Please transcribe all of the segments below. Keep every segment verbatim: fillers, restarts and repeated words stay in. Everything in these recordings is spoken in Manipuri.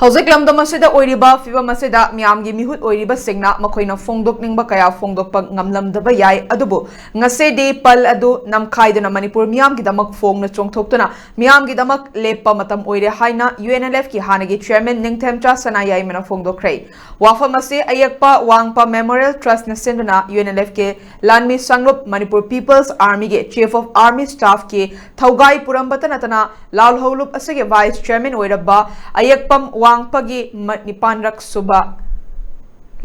ꯍꯧꯖꯤꯛ ꯂꯝꯗꯝ ꯑꯁꯤꯗ ꯑꯣꯏꯔꯤꯕ ꯐꯤꯕꯝ ꯑꯁꯤꯗ ꯃꯤꯌꯥꯝꯒꯤ ꯃꯤꯍꯨꯠ ꯑꯣꯏꯔꯤꯕꯁꯤꯡꯅ ꯃꯈꯣꯏꯅ ꯐꯣꯡꯗꯣꯛꯅꯤꯡꯕ ꯀꯌꯥ ꯐꯣꯡꯗꯣꯛꯄ ꯉꯝꯂꯝꯗꯕ ꯌꯥꯏ, ꯑꯗꯨꯕꯨ ꯉꯁꯤꯗꯤ ꯄꯜ ꯑꯗꯨ ꯅꯝꯈꯥꯏꯗꯨꯅ ꯃꯅꯤꯄꯨꯔ ꯃꯤꯌꯥꯝꯒꯤꯗꯃꯛ ꯐꯣꯡꯅ ꯆꯣꯡꯊꯣꯛꯇꯨꯅ ꯃꯤꯌꯥꯝꯒꯤꯗꯃꯛ ꯂꯦꯞꯄ ꯃꯇꯝ ꯑꯣꯏꯔꯦ ꯍꯥꯏꯅ UNLF ꯀꯤ ꯍꯥꯟꯅꯒꯤ chairman ꯅꯤꯡꯊꯦꯝꯆꯥ ꯁꯅꯥꯌꯥꯏꯃꯅ ꯐꯣꯡꯗꯣꯛꯈ꯭ꯔꯦ꯫ ꯋꯥꯐꯝ ꯑꯁꯤ ꯑꯌꯦꯛꯄ ꯋꯥꯡꯄ Memorial Trust ꯅ ꯁꯤꯟꯗꯨꯅ UNLF ꯀꯤ ꯂꯥꯟꯃꯤ ꯁꯪꯂꯨꯞ Manipur People's Army ꯒꯤ Chief of Army Staff ꯀꯤ ꯊꯧꯒꯥꯏ ꯄꯨꯔꯝꯕꯇ ꯅꯠꯇꯅ ꯂꯥꯜꯍꯧꯂꯨꯞ ꯑꯁꯤꯒꯤ vice chairman ꯑꯣꯏꯔꯕ ꯑꯌꯦꯛꯄꯝ ꯋꯥꯡꯄꯒꯤ ꯃ-, ꯅꯤꯄꯥꯟꯔꯛ ꯁꯨꯕ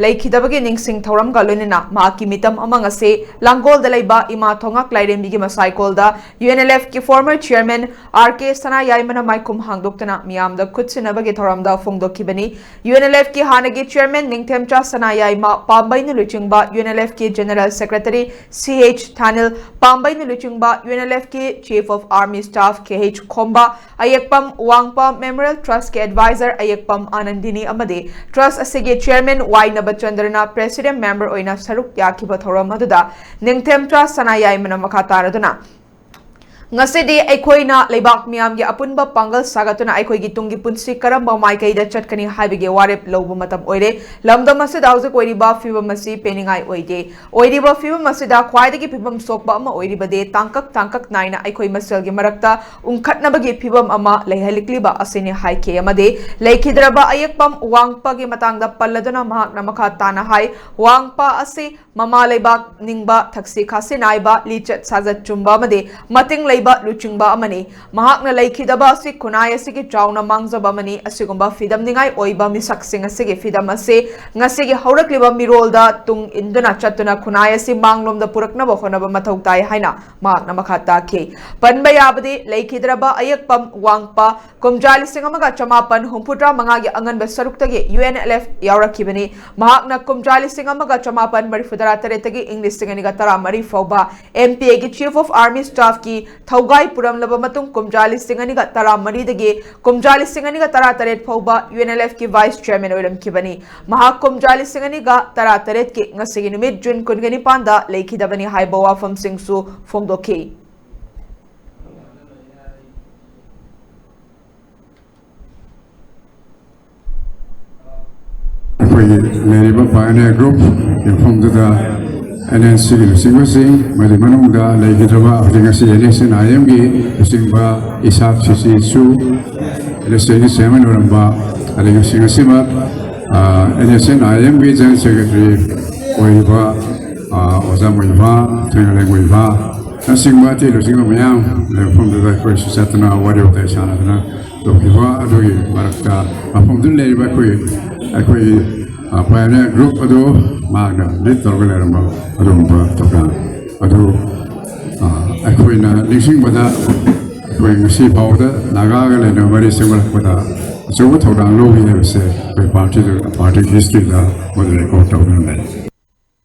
ꯂꯩꯈꯤꯗꯕꯒꯤ ꯅꯤꯡꯁꯤꯡ ꯊꯧꯔꯝꯒ ꯂꯣꯏꯅꯅ ꯃꯍꯥꯛꯀꯤ ꯃꯤꯇꯝ ꯑꯃ ꯉꯁꯤ ꯂꯥꯡꯒꯣꯜꯗ ꯂꯩꯕ ꯏꯃꯥ ꯊꯣꯉꯥꯛ ꯂꯥꯏꯔꯦꯝꯕꯤꯒꯤ ꯃꯁꯥꯏꯀꯣꯜꯗ UNLF ꯀꯤ former chairman RK ꯁꯅꯥꯌꯥꯏꯃꯅ ꯃꯥꯏꯈꯨꯝ ꯍꯥꯡꯗꯣꯛꯇꯨꯅ ꯃꯤꯌꯥꯝꯗ ꯈꯨꯠꯁꯤꯟꯅꯕꯒꯤ ꯊꯧꯔꯝꯗ ꯐꯣꯡꯗꯣꯛꯈꯤꯕꯅꯤ꯫ UNLF ꯀꯤ ꯍꯥꯟꯅꯒꯤ chairman ꯅꯤꯡꯊꯦꯝꯆꯥ ꯁꯅꯥꯌꯥꯏꯃ ꯄꯥꯝꯕꯩꯅ ꯂꯨꯆꯤꯡꯕ UNLF ꯀꯤ general secretary CH ꯊꯥꯅꯤꯜ ꯄꯥꯝꯕꯩꯅ ꯂꯨꯆꯤꯡꯕ UNLF ꯀꯤ Chief of Army Staff KH ꯈꯣꯝꯕ, ꯑꯌꯦꯛꯄꯝ ꯋꯥꯡꯄ Memorial Trust ꯀꯤ advisor ꯑꯌꯦꯛꯄꯝ ꯑꯥꯅꯟꯗꯤꯅꯤ ꯑꯃꯗꯤ trust ꯑꯁꯤꯒꯤ chairman ꯋꯥꯏ ꯅꯕꯆꯟꯗ꯭ꯔꯅ president member ꯑꯣꯏꯅ ꯁꯔꯨꯛ ꯌꯥꯈꯤꯕ ꯊꯧꯔꯝ ꯑꯗꯨꯗ ꯅꯤꯡꯊꯦꯝꯆꯥ ꯁꯅꯥꯌꯥꯏꯃꯅ ꯃꯈꯥ ꯇꯥꯔꯗꯨꯅ, ꯉꯁꯤꯗꯤ ꯑꯩꯈꯣꯏꯅ ꯂꯩꯕꯥꯛ ꯃꯤꯌꯥꯝꯒꯤ ꯑꯄꯨꯟꯕ ꯄꯥꯡꯒꯜ ꯁꯥꯒꯠꯇꯨꯅ ꯑꯩꯈꯣꯏꯒꯤ ꯇꯨꯡꯒꯤ ꯄꯨꯟꯁꯤ ꯀꯔꯝꯕ ꯃꯥꯏꯀꯩꯗ ꯆꯠꯀꯅꯤ ꯍꯥꯏꯕꯒꯤ ꯋꯥꯔꯦꯞ ꯂꯧꯕ ꯃꯇꯝ ꯑꯣꯏꯔꯦ꯫ ꯂꯝꯗꯝ ꯑꯁꯤꯗ ꯍꯧꯖꯤꯛ ꯑꯣꯏꯔꯤꯕ ꯐꯤꯕꯝ ꯑꯁꯤ ꯄꯦꯟꯅꯤꯡꯉꯥꯏ ꯑꯣꯏꯗꯦ꯫ ꯑꯣꯏꯔꯤꯕ ꯐꯤꯕꯝ ꯑꯁꯤꯗ ꯈ꯭ꯋꯥꯏꯗꯒꯤ ꯐꯤꯕꯝ ꯁꯣꯛꯄ ꯑꯃ ꯑꯣꯏꯔꯤꯕꯗꯤ ꯇꯥꯡꯀꯛ ꯇꯥꯡꯀꯛ ꯅꯥꯏꯅ ꯑꯩꯈꯣꯏ ꯃꯁꯦꯜꯒꯤ ꯃꯔꯛꯇ ꯎꯪꯈꯠꯅꯕꯒꯤ ꯐꯤꯕꯝ ꯑꯃ ꯂꯩꯍꯜꯂꯛꯂꯤꯕ ꯑꯁꯤꯅꯤ ꯍꯥꯏꯈꯤ ꯑꯃꯗꯤ ꯂꯩꯈꯤꯗ꯭ꯔꯕ ꯑꯌꯦꯛꯄꯝ ꯋꯥꯡꯄꯒꯤ ꯃꯇꯥꯡꯗ ꯄꯜꯂꯗꯨꯅ ꯃꯍꯥꯛꯅ ꯃꯈꯥ ꯇꯥꯅ ꯍꯥꯏ, ꯋꯥꯡꯄ ꯑꯁꯤ ꯃꯃꯥ ꯂꯩꯕꯥꯛ ꯅꯤꯡꯕ, ꯊꯛꯁꯤ ꯈꯥꯁꯤ ꯅꯥꯏꯕ, ꯂꯤꯆꯠ ꯁꯥꯖꯠ ꯆꯨꯝꯕ ꯑꯃꯗꯤ ꯃꯇꯤꯡ ꯂꯩꯕ ꯂꯨꯆꯤꯡꯕ ꯑꯃꯅꯤ꯫ ꯃꯍꯥꯛꯅ ꯂꯩꯈꯤꯗꯕ ꯑꯁꯤ ꯈꯨꯟꯅꯥꯏ ꯑꯁꯤꯒꯤ ꯆꯥꯎꯅ ꯃꯥꯡꯖꯕ ꯑꯃꯅꯤ꯫ ꯑꯁꯤꯒꯨꯝꯕ ꯐꯤꯗꯝꯅꯤꯡꯉꯥꯏ ꯑꯣꯏꯕ ꯃꯤꯁꯛꯁꯤꯡ ꯑꯁꯤꯒꯤ ꯐꯤꯗꯝ ꯑꯁꯤ ꯉꯁꯤꯒꯤ ꯍꯧꯔꯛꯂꯤꯕ ꯃꯤꯔꯣꯜꯗ ꯇꯨꯡ ꯏꯟꯗꯨꯅ ꯆꯠꯇꯨꯅ ꯈꯨꯟꯅꯥꯏ ꯑꯁꯤ ꯃꯥꯡꯂꯣꯝꯗ ꯄꯨꯔꯛꯅꯕ ꯍꯣꯠꯅꯕ ꯃꯊꯧ ꯇꯥꯏ ꯍꯥꯏꯅ ꯃꯍꯥꯛꯅ ꯃꯈꯥ ꯇꯥꯈꯤ꯫ ꯄꯟꯕ ꯌꯥꯕꯗꯤ ꯂꯩꯈꯤꯗ꯭ꯔꯕ ꯑꯌꯦꯛꯄꯝ ꯋꯥꯡꯄ ꯀꯨꯝꯖꯥ ꯂꯤꯁꯤꯡ ꯑꯃꯒ ꯆꯃꯥꯄꯟ ꯍꯨꯝꯐꯨꯇꯔꯥ ꯃꯉꯥꯒꯤ ꯑꯉꯟꯕ ꯁꯔꯨꯛꯇꯒꯤ UNLF ꯌꯥꯎꯔꯛꯈꯤꯕꯅꯤ꯫ ꯃꯍꯥꯛꯅ ꯀꯨꯝꯖꯥ ꯂꯤꯁꯤꯡ ꯑꯃꯒ ꯆꯃꯥꯄꯟ ꯃꯔꯤꯐꯨꯇꯔꯥ ꯇꯔꯦꯠꯇꯒꯤ ꯏꯪ ꯂꯤꯁꯤꯡ ꯑꯅꯤꯒ ꯇꯔꯥꯃꯔꯤ ꯐꯥꯎꯕ MPA ꯒꯤ Chief of Army Staff ꯀꯤ ꯊꯧꯒꯥꯏ ꯄꯨꯔꯝꯂꯕ ꯃꯇꯨꯡ ꯀꯨꯝꯖꯥ ꯂꯤꯁꯤꯡ ꯑꯅꯤꯒ ꯇꯔꯥꯃꯔꯤꯗꯒꯤ ꯀꯨꯝꯖꯥ ꯂꯤꯁꯤꯡ ꯑꯅꯤꯒ ꯇꯔꯥꯇꯔꯦꯠ ꯐꯥꯎꯕ UNLF ꯀꯤ vice chairman ꯑꯣꯏꯔꯝꯈꯤꯕꯅꯤ꯫ ꯃꯍꯥꯛ ꯀꯨꯝꯖꯥ ꯂꯤꯁꯤꯡ ꯑꯅꯤꯒ ꯇꯔꯥꯇꯔꯦꯠꯀꯤ ꯉꯁꯤꯒꯤ ꯅꯨꯃꯤꯠ ꯖꯨꯟ ꯀꯨꯟꯒ ꯅꯤꯄꯥꯟꯗ ꯂꯩꯈꯤꯗꯕꯅꯤ ꯍꯥꯏꯕ ꯋꯥꯐꯝꯁꯤꯡꯁꯨ ꯐꯣꯡꯗꯣꯛꯈꯤ꯫ ꯂꯩꯔꯤꯕ ꯄꯥꯏꯑꯣꯅꯤꯌꯔ ꯒ꯭ꯔꯨꯞ ꯌꯨꯝꯐꯝꯗꯨꯗ ꯑꯦꯟ ꯑꯦꯟ ꯁꯤꯒꯤ ꯂꯨꯆꯤꯡꯕꯁꯤꯡ, ꯃꯗꯨꯒꯤ ꯃꯅꯨꯡꯗ ꯂꯩꯈꯤꯗ꯭ꯔꯕ ꯍꯧꯖꯤꯛ ꯉꯁꯤ ꯑꯦꯟ ꯑꯦꯁ ꯑꯦꯟ ꯑꯥꯏ ꯑꯦꯝꯒꯤ ꯂꯨꯆꯤꯡꯕ ꯏꯁꯥꯛ ꯁꯤꯁꯤꯁꯨ, ꯑꯦꯟ ꯑꯦꯁ ꯑꯦꯒꯤ ꯆꯤꯌꯥꯔꯃꯦꯟ ꯑꯣꯏꯔꯝꯕ, ꯑꯗꯒꯤ ꯉꯁꯤ ꯉꯁꯤꯃꯛ ꯑꯦꯟ ꯑꯦꯁ ꯑꯦꯟ ꯑꯥꯏ ꯑꯦꯝꯒꯤ ꯖꯦꯅꯔꯦꯜ ꯁꯦꯀ꯭ꯔꯦꯇꯔꯤ ꯑꯣꯏꯔꯤꯕ ꯑꯣꯖꯥ ꯃꯣꯏꯕꯥ ꯊꯣꯏꯅꯂꯦꯡ ꯃꯣꯏꯕꯥ ꯅꯆꯤꯡꯕ ꯑꯇꯩ ꯂꯨꯆꯤꯡꯕ ꯃꯌꯥꯝ ꯃꯐꯝꯗꯨꯗ ꯑꯩꯈꯣꯏꯁꯨ ꯆꯠꯇꯅ ꯋꯥꯔꯤ ꯋꯥꯇꯥꯏ ꯁꯥꯟꯅꯗꯅ ꯇꯧꯈꯤꯕ꯫ ꯑꯗꯨꯒꯤ ꯃꯔꯛꯇ ꯃꯐꯝꯗꯨꯗ ꯂꯩꯔꯤꯕ ꯑꯩꯈꯣꯏ ꯑꯩꯈꯣꯏꯒꯤ ꯄꯥꯏꯑꯣꯅꯤꯌꯔ ꯒ꯭ꯔꯨꯞ ꯑꯗꯨ ꯃꯍꯥꯛꯅ ꯂꯤꯗ ꯇꯧꯔꯒ ꯂꯩꯔꯝꯕ ꯑꯗꯨꯒꯨꯝꯕ ꯊꯧꯔꯥꯡ ꯑꯗꯨ ꯑꯩꯈꯣꯏꯅ ꯅꯤꯡꯁꯤꯡꯕꯗ, ꯑꯩꯈꯣꯏ ꯉꯁꯤ ꯐꯥꯎꯕꯗ ꯅꯥꯒꯥꯒ ꯂꯩꯅꯕ ꯃꯔꯤ ꯁꯦꯝꯒꯠꯂꯛꯄꯗ ꯑꯆꯧꯕ ꯊꯧꯗꯥꯡ ꯂꯧꯏ ꯍꯥꯏꯕꯁꯦ ꯑꯩꯈꯣꯏ ꯄꯥꯔꯇꯤꯗ, ꯄꯥꯔꯇꯤꯒꯤ ꯍꯤꯁꯇ꯭ꯔꯤꯗ ꯃꯗꯨ ꯔꯦꯀꯣꯔꯗ ꯇꯧꯗꯨꯅ ꯂꯩ꯫